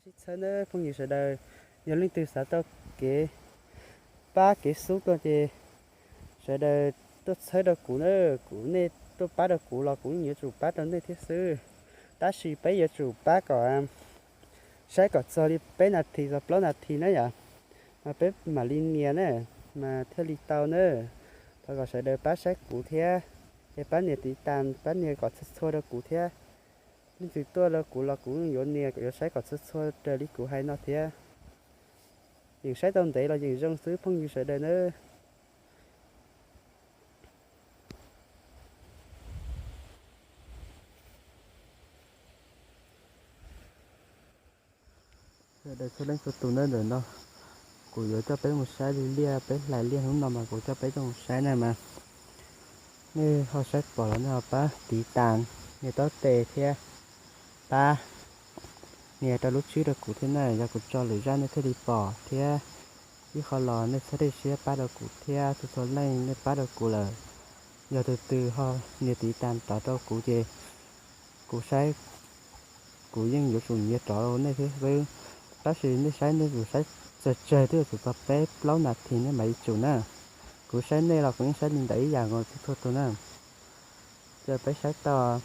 Sib txhawb nawb phooj ywg sawv daws, yog leej twg xav tau kev pab kev xub tuaj ces sawv daws tuaj txhawb rau kuv na, kuv, nej tuaj pab rau kuv los kuv yeej yuav tsum pab rau nej thiab xwb. Tab sis peb yuav tsum pab kom saib kom txog li peb nas this txog plaub nas this na yom, mas peb mam li nias na, mas thiaj li tau na. Thov kom sawv daws pab saib kuv thiab, es pab nias tiv tas, pab nias kom txhua txhua rau kuv thiab. Leej twg tuaj rau kuv los kuv yuav nias yuav saib kom txhua txhua raws li kuv hais no thiab. Yeej saib tau ntev los yeej zoo xwb phooj ywg sawv daws nawb. Sawv daws txhua leej txhua tus na, ntawm no kuv yuav coj peb mus saib li liaj, peb hlais liaj hnub no mas kuv coj peb coj mus saib na mas nej ho saib pom los nej ho pab tiv tas, nias taub tes thiab pab nias rau lub tswb rau kuv thiab na, yog kuv tso lwm zaj nej thiaj li pom thiab. Ib qho los nej txhob dej siab pab rau kuv thiab, txhua txhua leej nej pab rau kuv lawm, yog tus twg ho nias tiv tas rov rau kuv ces kuv saib kuv yeej yuav tsum nyiav rov nej thiab xwb. Tab sis nej saib nej yuav saib tsawg tsawg twb yuav tsum txog peb plaub nas this nej mam li tsum na. Kuv saib nej los kuv yeej saib li ntawd ib yam nkaus txhua txhua tus na. Ces peb saib tau.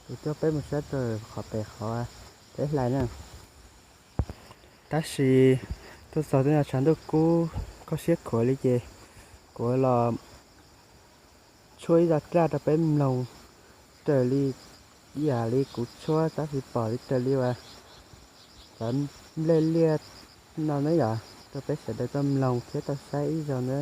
Kuv coj peb mus saib rau qhov pem qhov peb hlais na. Tab sis tuaj txog twb yog tshav ntuj kub koj siab khuav li ces kuv los tshuab ib zaj daj rau peb mloog raws li ib yam li kuv tshuab tab sis pom li raws li uas cov nplej liaj no na yom, rau peb sawv daws tau mloog thiab tau saib ib zaug na.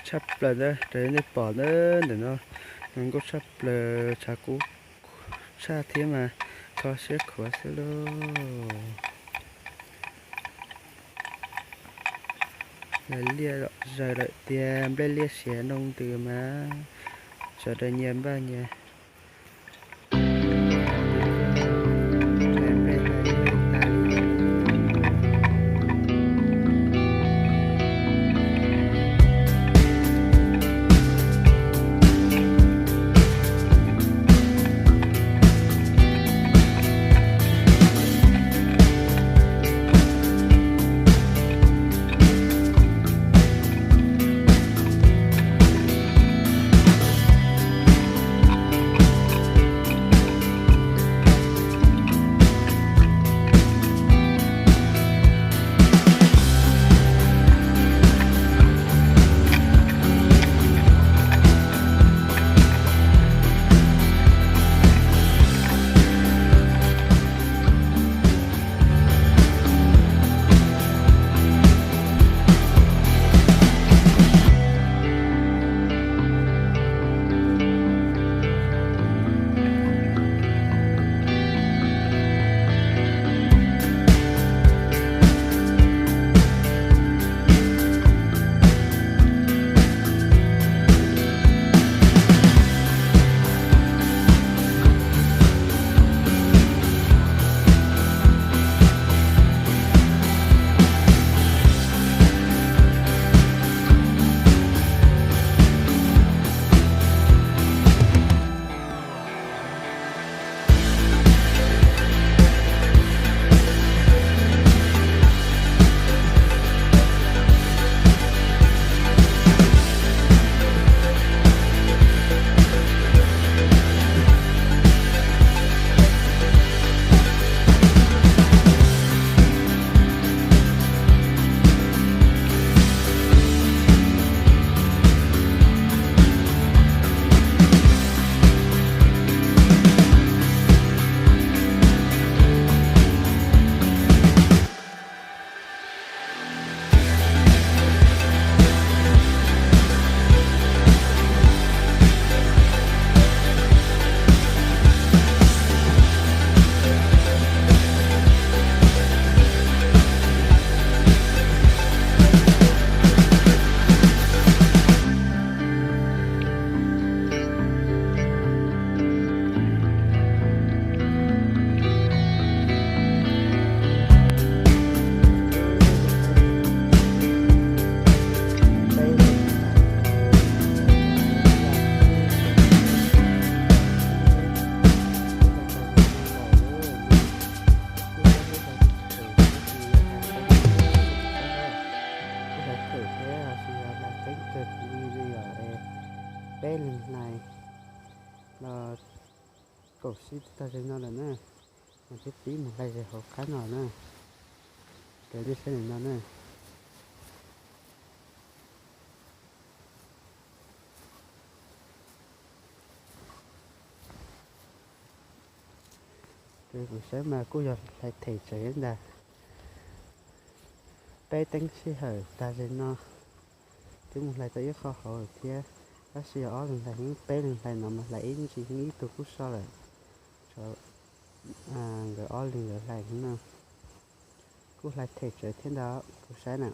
Tshaj plaws ntag, raws li nej pom na, ntawm no zoo nkauj tshaj plaws, tshav kub tshaj thiab mas kho siab khuav xwb lauj. Hlais liaj zaws lawm tiag, nplej liaj siav nroo ntws mas sawv daws nyias npaj nyias hlais nplej hlais liaj tas li. Nais los kaum sib tag zes no lawm na, mas twb pib mus hlais zes hauv qab no na. Ces nej saib ntawm no na. Ces kuv saib mas kuj yog hlais them tsawv ntag. Peb teeb sij hawm tag zes no twb mus hlais tau ib qho hauv lawm thiab, tab sis ob leeg hlais heev, peb leeg hlais no mas hlais ib ntsis heev, ib tug kuj so lawm. Nkawd ob leeg nkawd hlais heev no, kuj hlais them tsawv thiab ntag kuv saib na.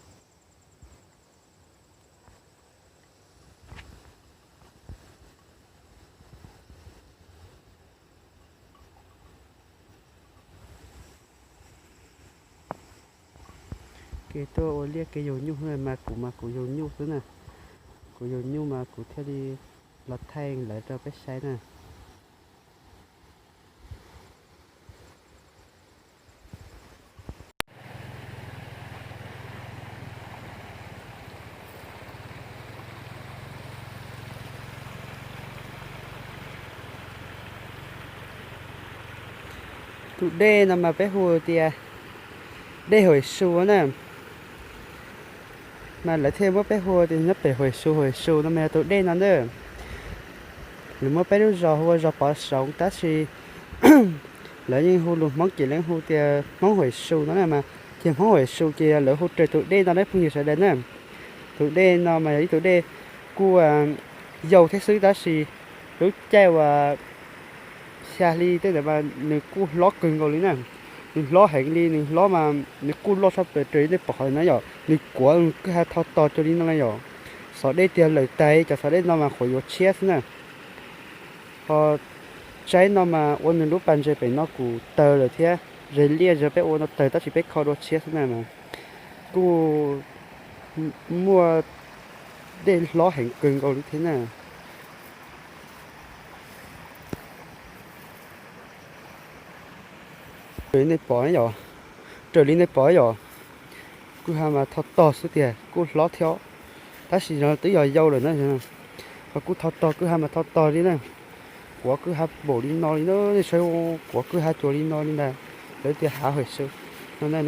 Kev tuaj ua liaj kev yaug nyuj mas kuv mas kuv yaug nyuj xwb na. Kuv yaug nyuj mas kuv thiaj li los thaij lawv rau peb saib na. Tus dej no mas peb hu tias dej Huam Su na. Mas lawv thiaj muab peb hu tias nyob pem Huam Su, Huam Su no mas yog tus dej no na. Lawv muab peb lub zos hu ua zos Pov Soov tab sis lawv yeej hu lus Hmoob ces lawv hu tias Hmoob Huam Su no na mas, ces Hmoob Huam Su ces lawv hu raws tus dej no na phooj ywg sawv daws na. Tus dej no mas yog ib tug dej kuj yau thiab xwb tab sis lub caij uas xya hli tej ntawd mas nws kuj hlob kawg nkaus li na. Nws hlob heev li, nws hlob mas nws kuj loj tshaj plaws raws li nej pom qhov no yom. Nws kuav kwj ha tho tos cuag li no na yom. Xov dej tiag lawm tas, cov xov dej no mas qhuav yuav tshiab xwb na. Ho tsaib no mas ua nws lub pas ntses pem no kuj tawg lawm thiab, zes liaj zes peb ua no tawg tab sis peb kho dua tshiab xwb na mas kuj muaj dej hlob heev kawg nkaus li thiab na. Raws li nej pom yom, raws li nej pom yom, kwj ha mas tho tog xwb tiag kuj hlob thiab, tab sis no twb yog yau lawm na. Ho kuj tho tog, kwj ha mas tho tog li na. Kuav kwj ha npaum li no li na, nej saib, kuav kwj ha cuag li no li ntag. Lawv tias hav Huam Su no na.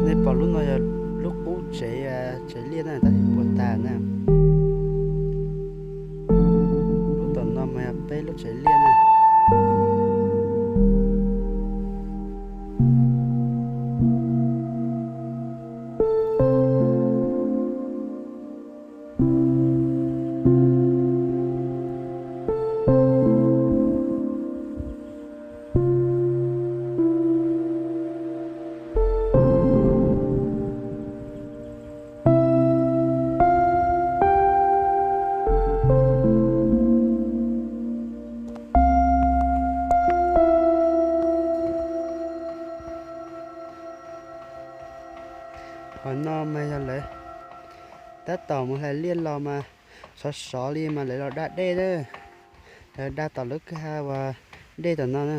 Nej pom lub no yog lub qub tsev, tsev liaj na, tab sis puas tas na. Lub tom no mas yog peb lub tsev liaj na. Qhov no mas yog lawv tab tom mus hlais liaj los mas sov sov li mas lawv los da dej na. Lawv da tom lub kwj ha uas dej tom no na.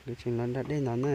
Lawv tseem los da dej no na.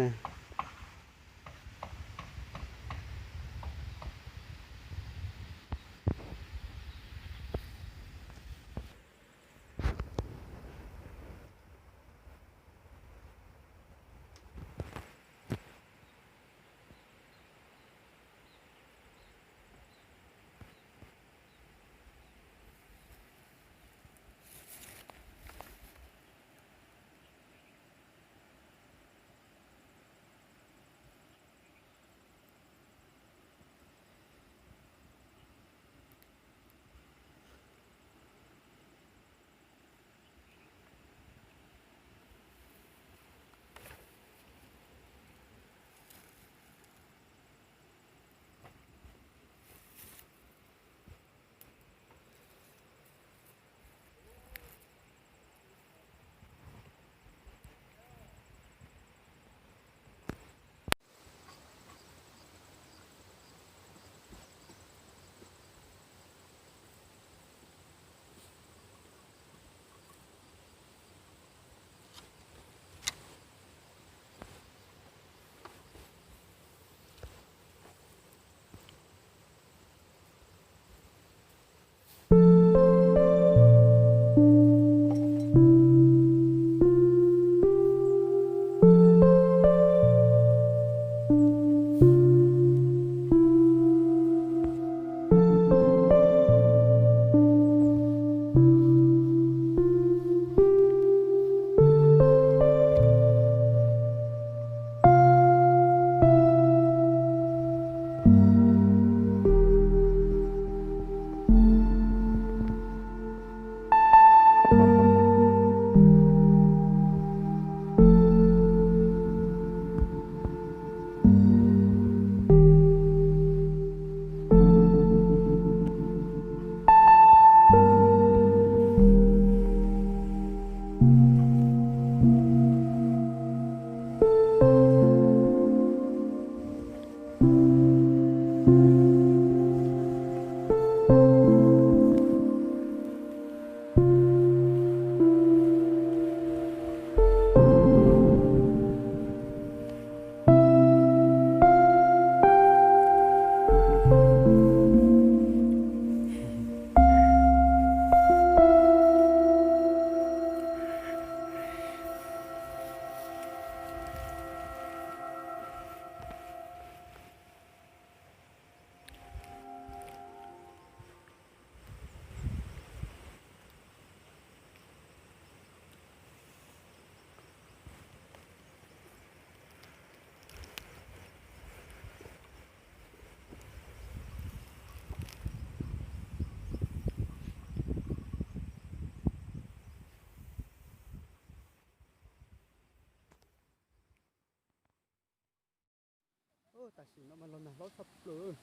Tam sim no mas los nag hlob tshaj plaws,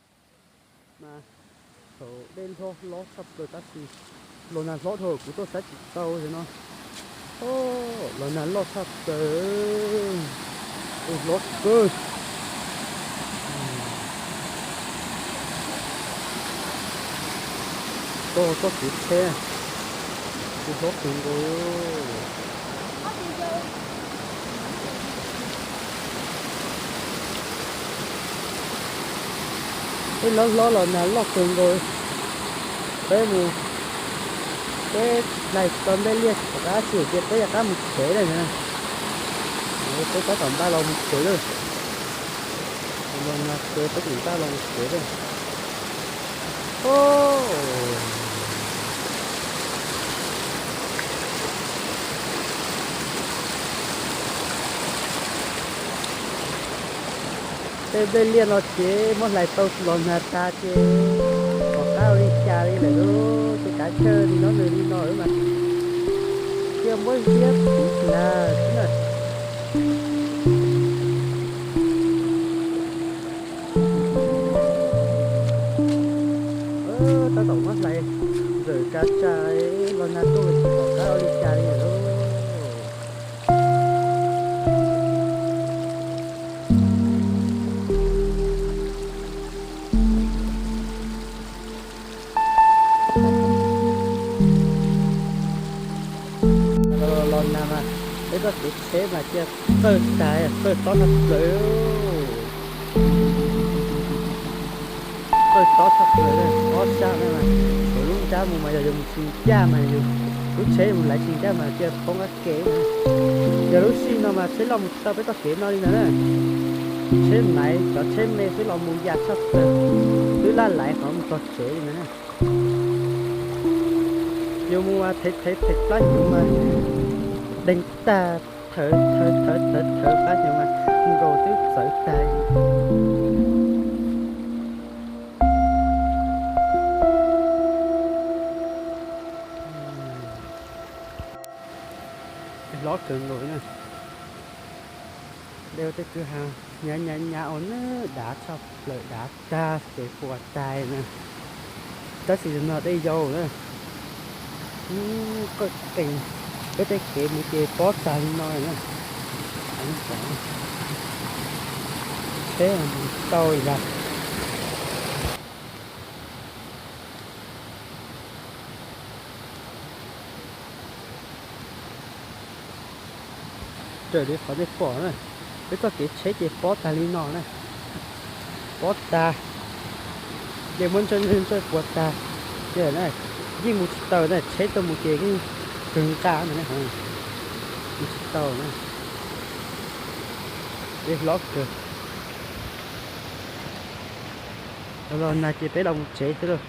mas thaum dej hlob hlob tshaj plaws tab sis los nag hlob dhau kuv tuaj saib tsis tau li no. Los nag loj tshaj plaws, dej hlob kawg. Toj txoj kev tsheb, dej hlob kawg nkaus. Dej hlob hlob los nag loj kawg nkaus. Peb mus, peb hlais tau nplej liaj tom qab tsis cia peb rov qab mus tsev lawm. Peb tab tom npaj los mus tsev lawm. Los nag ces peb tseem npaj los mus tsev lawm. Tej nplej liaj no ces muab hlais tau los nag tas ces tom qab ua li cas li lawm lauj. Tej kav chawj li no nws li no mas thiaj muab ziab tiv nag xwb na. Tab tom muab hlais ntawm kav tsawj los nag tuaj ces tom qab ua li cas li lawm lauj. Los nag mas peb txoj kev tsheb mas cia txawj tag, txawj tob tshaj plaws. Txawj tob tshaj plaws, ob sab no mas lub nrab mus mas yog yus mus tsis ncaj mas yus lub tsheb mus laiv tsis ncaj mas cia poob qab ke. Yog lub sij no mas tsheb loj mus tsis tau peb txoj kev no li ntawd na. Tsheb maiv cov tsheb me xwb los mus yam tshaj plaws, twb laj laiv qhov mus txog tsev li ntawd na. Yus mus mas thev thev thev plab hnyuv mas deeg tag, thawv thawv thawv thawv thawv plab hnyuv mas nkaus twb txawv tag. Hlob kawg nkaus na. Dej ua tej kwj ha hnyav hnyav hnyav ua na, dav tshaj plaws, dav tag ces puas tag na. Tab sis no dej yau na, qawj qees, peb tej kev mus ces pob tag li no na. Tsheb mus tsis tau li ntag. Raws li qhov nej pom na, peb txoj kev tsheb ces pob tag li no na, pob tag, ces muab ntsawj ntsawj ntsawj puas tag, ces na, yeej mus tsis taus na, tsheb tuaj mus ces yeej kawg nqa na, mus tsis tau na, dej hlob kawg. Los nag ces peb los mus tsev xwb lauj.